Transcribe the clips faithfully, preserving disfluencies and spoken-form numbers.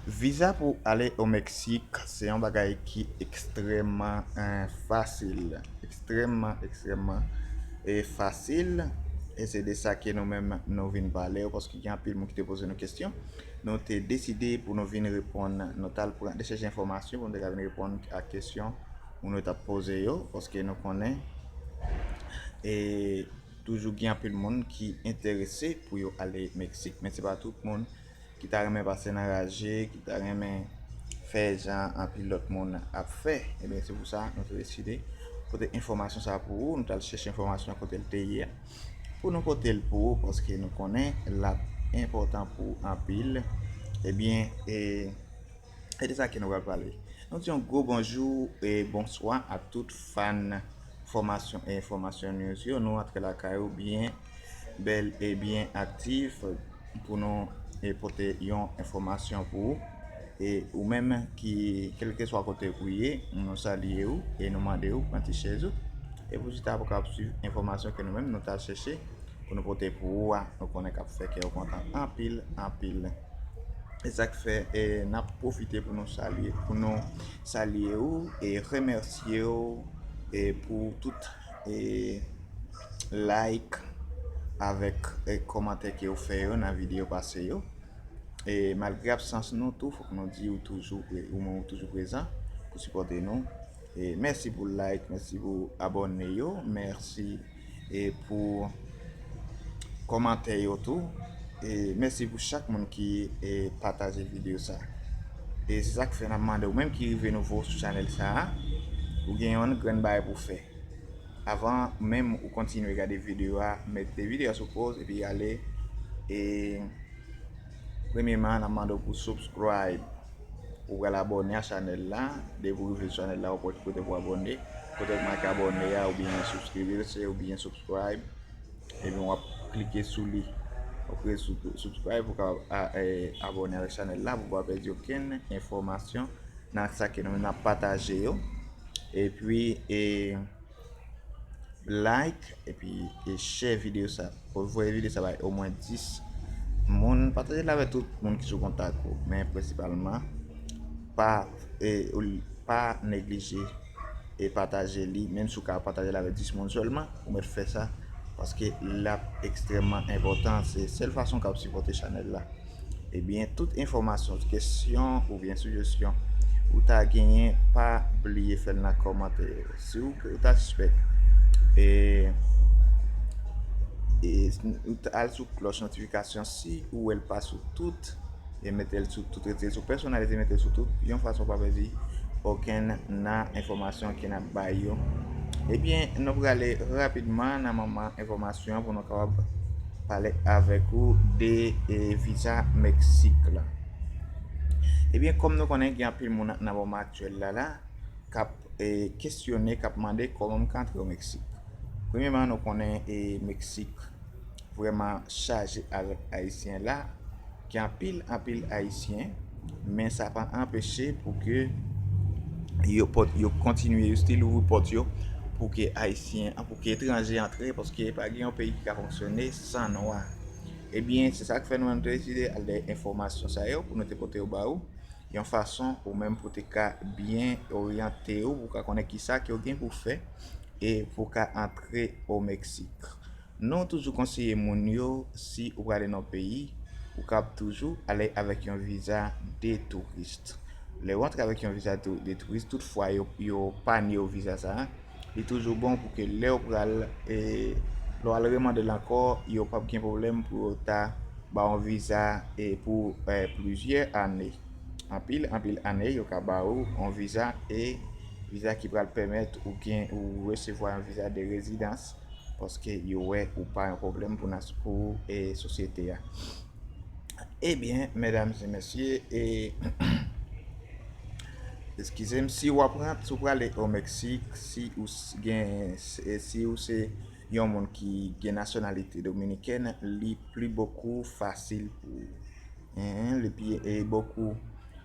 Viza pou ale o Meksik se yon bagay ki ekstrèmman eh, fasil. Ekstrèmman, ekstrèmman eh, fasil. E se de sa ke nou menm nou vin pale yo, paske gen anpil moun ki te poze nou kesyon. Nou te deside pou nou vin reponn, nou t al pran, de chèche enfòmasyon pou nou te ka vin reponn a kesyon moun yo t ap poze yo, paske nou konnen e toujou gen anpil moun ki enterese pou yo ale Meksik, men se pa tout moun ki ta renmen pase nan raje, ki ta renmen fè jan anpil lòt moun ap fè. Ebyen, se pou sa nou te deside pote enfòmasyon sa pou ou. Nou t al chèche enfòmasyon kote l te ye pou nou pote l pou ou, paske nou konnen l ap enpòtan pou ou anpil. Ebyen, e, e de sa ke nou pral pale. Nou di yon gwo bonjou e bonswa a tout fan Fòmasyon e Enfòmasyon News yo. Nou antre lakay ou byen bèl e byen aktif pou nou e pote yon enfòmasyon pou ou. E ou menm ki, kèlkeswa kote ou ye, nou salye ou e nou mande ou pran ti chèz ou. E pou chita pou kapab swiv enfòmasyon ke nou menm nou t al chèche pou nou pote pou ou a, nou konnen k ap fè kè w kontan anpil, anpil. E sa k fè e n ap pwofite pou nou salye, pou nou salye ou e remèsye ou e pou tout e like avèk e kòmantè ke ou fè yo nan videyo pase yo. E malgre absans nou tou, fòk nou di ou toujou pre-, ou menm ou toujou prezan pou sipòte nou. E mèsi pou like, mèsi pou abòne yo, mèsi e pou kòmantè yo tou. E mèsi pou chak moun ki e pataje videyo sa. E se sa k fè n ap mande ou menm ki rive nouvo sou chanèl sa a, ou gen yon grenn bagay pou fè. Avan menm ou kontinye gade videyo a, mete videyo a sou pòz epi ale e premyeman n ap mande w pou subscribe. Ou pral abòne a chanèl la. Depi w rive sou chanèl la, ou pral kote pou abòne. Kote w make abòne a, oubyen subscribe, se oubyen subscribe. Ebyen, w ap klike sou li. W ap klike sou subscribe pou w ka a- e- abòne avèk chanèl la, pou w pa pèdi okenn enfòmasyon nan sa ke nou menm n ap pataje yo. Epi, e, like, epi e share videyo sa. Voye videyo sa bay omwen dis moun. Pataje l avèk tout moun ki sou kontak ou. Men prensipalman, pa, e, pa neglije e pataje li. Menm si w ka pataje l avèk dis moun sèlman, ou mèt fè sa. Paske l ap ekstrèmman enpòtan. Se sèl fason w ka sipòte chanèl la. Ebyen, tout enfòmasyon, kesyon oubyen sijesyon ou ta genyen, pa bliye fè l nan kòmantè yo. Si w, ou ta sispèk, e, e, ou ta al sou klòch notifikasyon, si ou wè l pa sou tout, e mete l sou tout, retire l sou pèsonalize, mete l sou tout, yon fason w pa pèdi okenn nan enfòmasyon ke n ap bay yo. Ebyen, nou prale rapidman nan manman enfòmasyon pou nou kapab pale avèk ou de e, viza Meksik la. Ebyen, kòm nou konnen, gen anpil moun nan moman aktyèl la la k ap e, kesyone, k ap mande kòman m ka antre o Meksik. Premyeman, nou konnen e, Meksik vrèman chaje avèk Ayisyen la. Gen anpil, anpil Ayisyen, men sa pa anpeche pou ke yo pòt, yo kontinye, yo still ouvri pòt yo pou ke Ayisyen, pou ke etranje antre, paske pa gen yon peyi ki ka fonksyone san nwa. Ebyen, se sa k fè nou menm te deside al dèyè enfòmasyon sa yo pou nou te pote yo ba ou, yon fason ou menm pou te ka byen oryante ou, pou w ka konnen kisa ke w gen pou fè e pou w ka antre o Meksik. Nou toujou konseye moun yo, si ou prale nan yon peyi, ou kab toujou ale avèk yon viza de touris. Lè w antre avèk yon viza tou- de touris, toutfwa yo, yo pa nye w viza sa a, li toujou bon pou ke lè w pral, e, lè w al remande l ankò, yo p ap gen pwoblèm pou yo ta ba w yon viza e pou e, plizyè ane. Anpil, anpil ane, yo ka ba ou yon viza e viza ki pral pèmèt ou gen, ou resevwa yon viza de rezidans, paske yo wè ou pa yon pwoblèm pou nas-, pou e, sosyete a. Ebyen, medam e mesye, e, eskize m, si w ap rant, si w prale o Meksik, si ou s- gen, e, si ou se yon moun ki gen nasyonalite dominikèn, li pli bokou fasil pou ou. Hein, li pi, e, bokou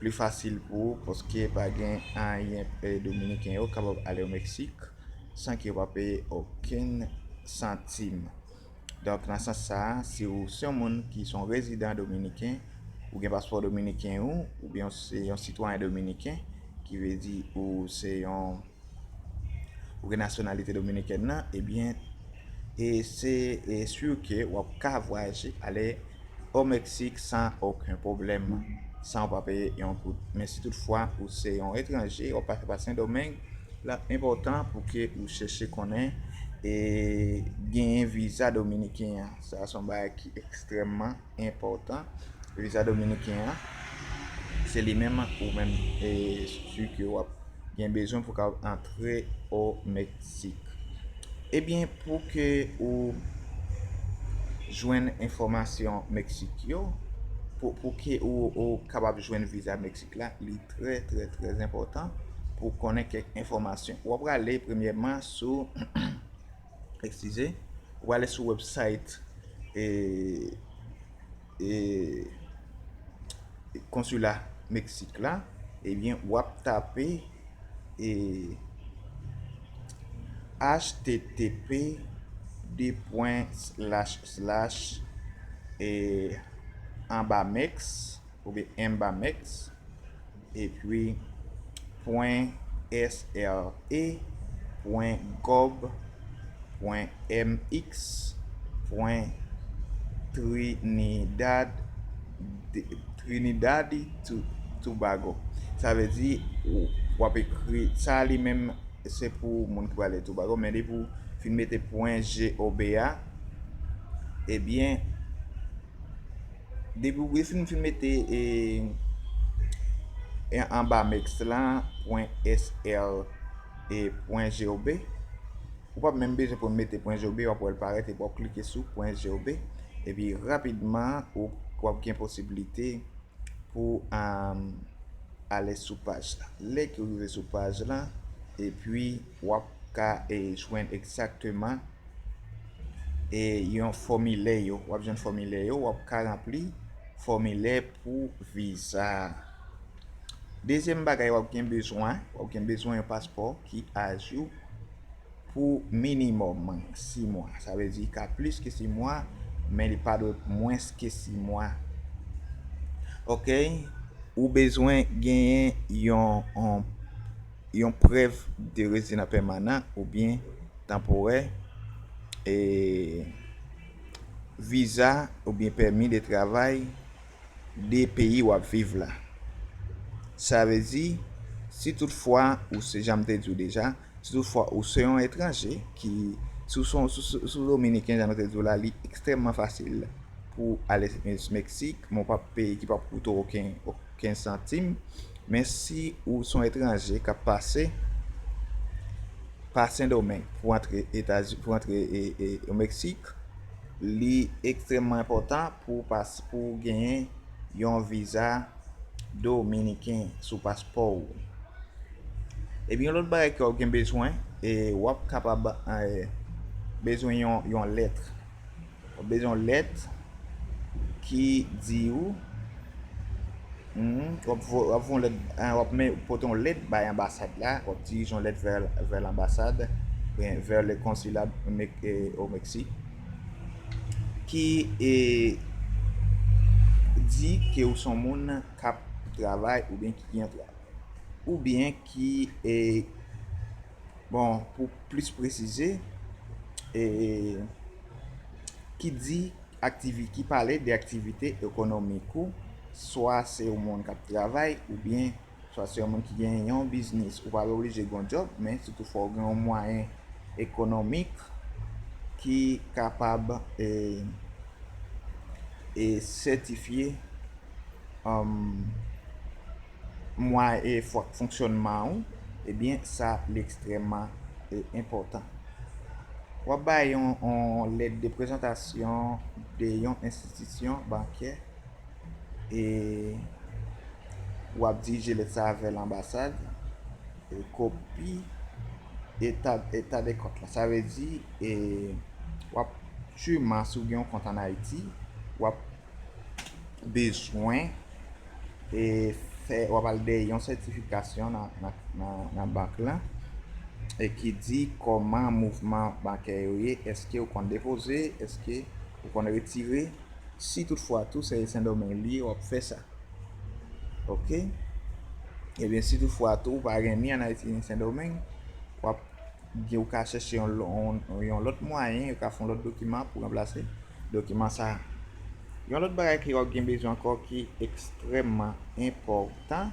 pli fasil pou ou, paske pa gen anyen, e, dominiken yo kapab ale o Meksik san ke yo pa peye okenn santim. Donk, nan sans sa a, si ou se yon moun ki se yon rezidan dominiken, ou gen paspò dominiken ou, oubyen ou se yon sitwayen dominiken, ki vle di ou se yon, ou gen nasyonalite dominikèn nan, ebyen, e se e si ke w ap ka vwayaje ale o Meksik san okenn pwoblèm, san w pa peye yon goud. Men si toutfwa ou se yon etranje, w ap pase pa Sendomeng, l ap enpòtan pou ke ou chèche konnen e genyen viza dominiken an. Sa se yon bagay ki ekstrèmman enpòtan. Viza dominiken an, se li menm ou menm e si ke w ap gen bezwen pou ka antre o Meksik. Ebyen, pou ke ou jwenn enfòmasyon Meksik yo, pou, pou ke ou, ou kapab jwenn viza Meksik la, li trè, trè, trè enpòtan pou konnen kèk enfòmasyon. W ap prale premyèman sou, eskize, w prale sou website e, e, konsila Meksik la, ebyen, w ap tape e, H T T P de pwen slash slash e, anba Mex oubyen Embamex, epi pwen S R E pwen gov pwen M X pwen Trinidad, Trinidad y Tobago. Sa vle di, w ap ekri, sa li menm, se pou moun ki prale Tobago, men depi w fin mete pwen G O B a, ebyen, depi w fin, fin mete e, e anba Mex la, pwen S R E pwen G O B, ou p ap menm bezwen pou mete pwen G O B, w ap wè l parèt, epi w ap klike sou pwen G O B, epi rapidman, ou, w ap gen posiblite pou, um, ale sou paj la. Lè ke w rive sou paj la, epi w ap ka e, jwenn egzakteman e, yon fòmilè yo. W ap jwenn fòmilè yo, w ap ka ranpli fòmilè pou viza a. Dezyèm bagay w ap gen bezwen, w ap gen bezwen yon paspò ki ajou pou minimòm sis mwa. Sa vle di ka plis ke sis mwa, men li pa dwe mwens ke sis mwa. Oke, ou bezwen genyen yon, yon, yon prèv de rezidans pèmanan oubyen tanporè, e viza oubyen pèmi de travay de peyi w ap viv la. Sa vle di, si toutfwa ou se, jan m te di w deja, si toutfwa ou se yon etranje ki, si w se yon, si w, si w dominiken, jan nou te di w la, li ekstrèmman fasil pou ale Meksik, men w p ap peye, ki p ap koute w okenn, okenn santim. Men si ou se yon etranje k ap pase pa Sendomeng pou antre Etazini, pou antre e, e, o Meksik, li ekstrèmman enpòtan pou w pas, pou w genyen yon viza dominiken sou paspò w. Epi yon lòt bagay ke w ap gen bezwen, e w ap kapab e, bezwen yon, yon lèt. W ap bezwen yon lèt ki di w, hmm, w ap vo-, w ap voye yon lèt, e, w ap men, pote yon lèt bay anbasad la, w ap dirije yon lèt vè, vè lanbasad, oubyen vè le konsilat Mek-, e, o Meksik, ki e, di ke w se yon moun k ap travay oubyen ki gen travay, oubyen ki e, bon, pou plis presize, e, ki di aktivi-, ki pale de aktivite ekonomik ou, swa se yon moun k ap travay oubyen swa se yon moun ki gen yon biznis. Ou pa oblije gen yon djòb, men si toutfwa w gen yon mwayen ekonomik ki kapab e, e sètifye, um, mwa e fwa fonksyònman ou, ebyen, sa li ekstrèmman e, enpòtan. W ap bay yon, yon lèt de prezantasyon de yon enstitisyon bankè e w ap dirije lèt sa a vè lanbasad, e kopi eta, eta de kont la. Sa vle di, e w ap, siman, si w gen yon kont ann Ayiti, w ap bezwen e fè, w ap al dèyè yon sètifikasyon nan, nan, nan, nan bank lan, e ki di kòman mouvman bankè yo ye, èske ou konn depoze, èske ou konn retire, Si toutfwa tou se Sendomeng li ye, w ap fè sa. Oke? Ebyen, si toutfwa tou ou pa gen ni ann Ayiti ni Sendomeng, w ap gen, ou ka chèche yon, yon, yon lòt mwayen, ou ka fè yon lòt dokiman pou ranplase dokiman sa a. Yon lòt bagay ke w ap gen bezwen ankò ki ekstrèmman enpòtan,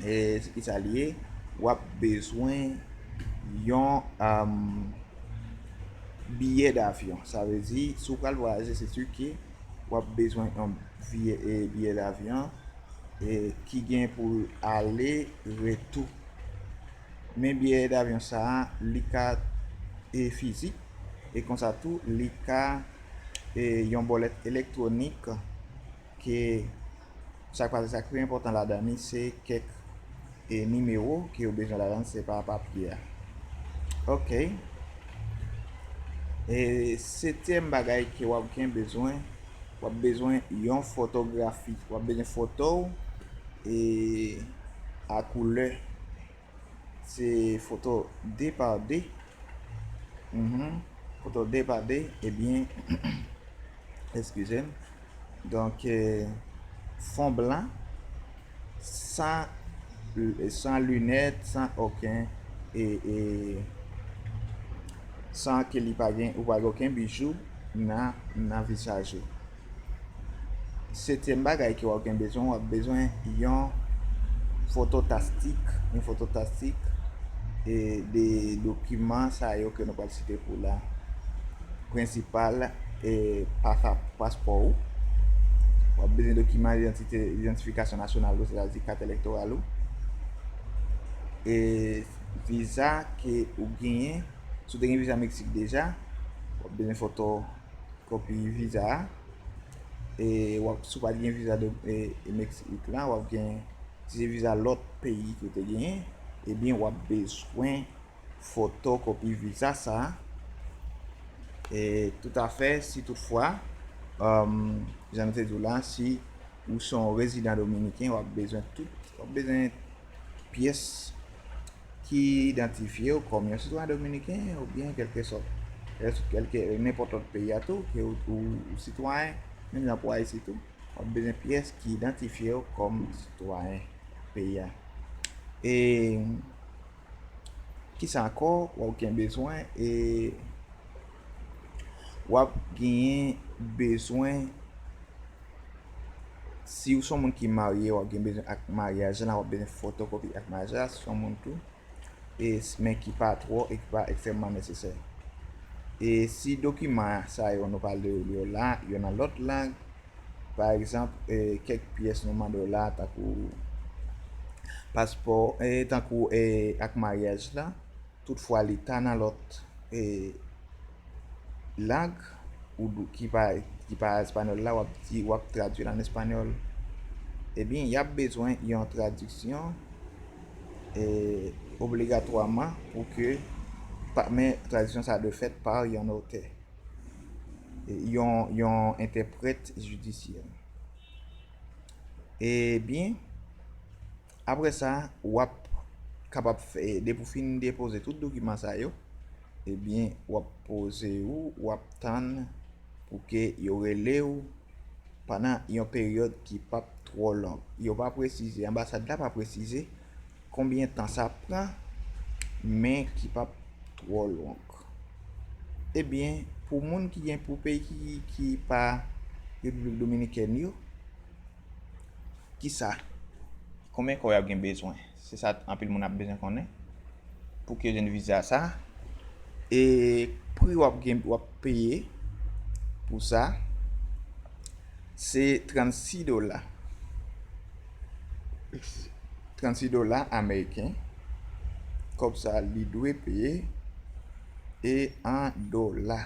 e, se ki sa li ye? W ap bezwen yon, um, biyè davyon. Sa vle di, si w pral vwayaje, se si ke w ap bezwen yon biyè, e, biyè davyon, e, ki gen pou ale, retou. Men biyè davyon sa a, li ka, e, fizik, e konsa tou, li ka, e, yon bòlèt elektwonik ke sa k pase, sa k pi enpòtan ladan li, se kèk, e, nimewo ke yo bezwen ladan, se pa papye a. Oke. E setyèm bagay ke w ap gen bezwen, w ap bezwen yon fotografi. W ap bezwen foto w, e, a koulè. Se foto de pa de. Mhm. Foto de pa de, ebyen, eskize m. Donk, e, fon blan, san, san linèt, san okenn, e, e, san ke li pa gen, ou pa gen okenn bijou nan, nan vizaj ou. Setyèm bagay ke w ap gen bezwen, w ap bezwen yon foto tastik, yon foto tastik, e, de dokiman sa yo ke nou pral site pou la. Prensipal, e, pasa-, paspò ou. W ap bezwen dokiman idantite, idantifikasyon nasyonal ou, sètadi kat elektoral ou. E viza ke ou genyen, si w te gen viza Meksik deja, w ap bezwen foto, kopi viza a. E w ap, si w pa t gen viza de, e, e Meksik la, w ap gen, si se viza lòt peyi ke w te genyen, ebyen, w ap bezwen fotokopi viza sa a. E toutafè, si toutfwa, um, jan nou te di w la, si ou se yon rezidan dominiken, w ap bezwen tout, w ap bezwen pyès ki idantifye w kòm yon sitwayen dominiken oubyen kèlkesòt, kèlke, nenpòt lòt peyi a tou, ke ou, ou, ou sitwayen, menm jan pou Ayiti tou, w ap bezwen pyès ki idantifye w kòm sitwayen peyi a. E kisa ankò w ap gen bezwen? E w ap genyen bezwen, si w se yon moun ki marye, w ap gen bezwen ak maryaj la, w ap bezwen fotokopi ak maryaj la, si w se yon moun tou, e, men ki pa twò e ki pa ekstrèmman nesesè. E si dokiman sa yo nou pale de yo la, yo nan lòt lang, pa egzanp, e, kèk pyès nou mande w la, tankou paspò, e, tankou, e, ak maryaj la, toutfwa li ta nan lòt, e, lang, ou dou-, ki pa, ki pa espanyòl la, w ap di, w ap tradui l an espanyòl, ebyen, y ap bezwen yon tradiksyon, e, obligatwaman pou ke, pa, men tradiksyon sa dwe fèt pa yon notè, e, yon, yon entèprèt jidisyè. Ebyen, apre sa, w ap kapab fè, depi w fin depoze tout dokiman sa yo, ebyen, w ap poze ou, w ap tann pou ke yo rele w pandan yon peryòd ki p ap twò long. Yo pa presize, anbasad la pa presize konbyen tan sa pran, men ki p ap twò long. Ebyen, pou moun ki gen, pou peyi ki, ki pa Repiblik Dominikèn yo, kisa? Konbyen kòb y ap gen bezwen? Se sa anpil moun ap bezwen konnen pou ke yo jwenn viza sa. E pri w ap gen, w ap peye pou sa, se trannsis dola. Trannsis dola ameriken. Kòb sa, li dwe peye e an dola.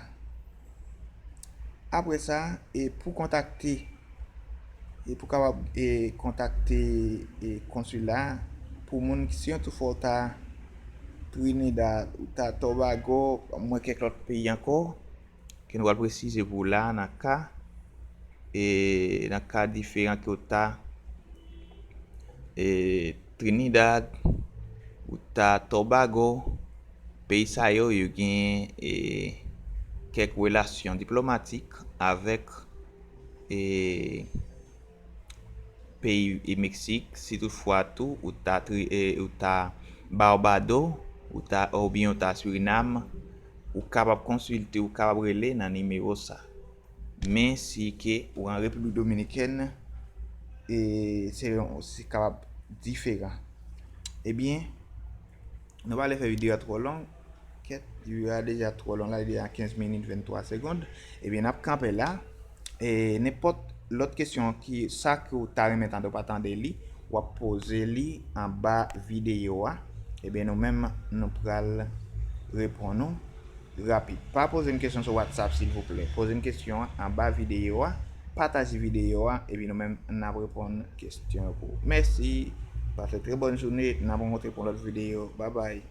Apre sa, e pou kontakte, e pou kapab, e, kontakte, e, konsila, pou moun ki, si yon tou fwa w ta Trinidad, ou ta Tobago, mwen kèk lòt peyi ankò, ke nou pral presize pou w la, nan ka, e, nan ka diferan ke w ta, e, Trinidad, ou ta Tobago, peyi sa yo, yo gen, e, kèk relasyon diplomatik avèk e peyi e Meksik, si toutfwa tou ou ta tri- e, ou ta Barbado, ou ta oubyen ou ta Surinam, ou kapab konsilte, ou kapab rele nan nimewo sa. Men si ke ou an Repiblik Dominikèn, e se yon- se kapab diferan. Ebyen, nou pa vle fè videyo a twò long. Kèt, videyo a deja twò long la, li deja kenz minit venntwa segonn. Ebyen, n ap kanpe la. E nenpòt lòt kesyon ki sa ke w ta renmen tande, w pa tande li, w ap poze li anba videyo a. Ebyen, nou menm, nou pral reponn ou rapid. Pa poze m kesyon sou WhatsApp, silvouplè. Poze m kesyon an anba videyo a. Pataje videyo a, epi nou menm, n ap reponn kesyon yo pou ou. Mèsi. Pase trè bòn jounen. N ap rankontre pou yon lòt videyo. Babay.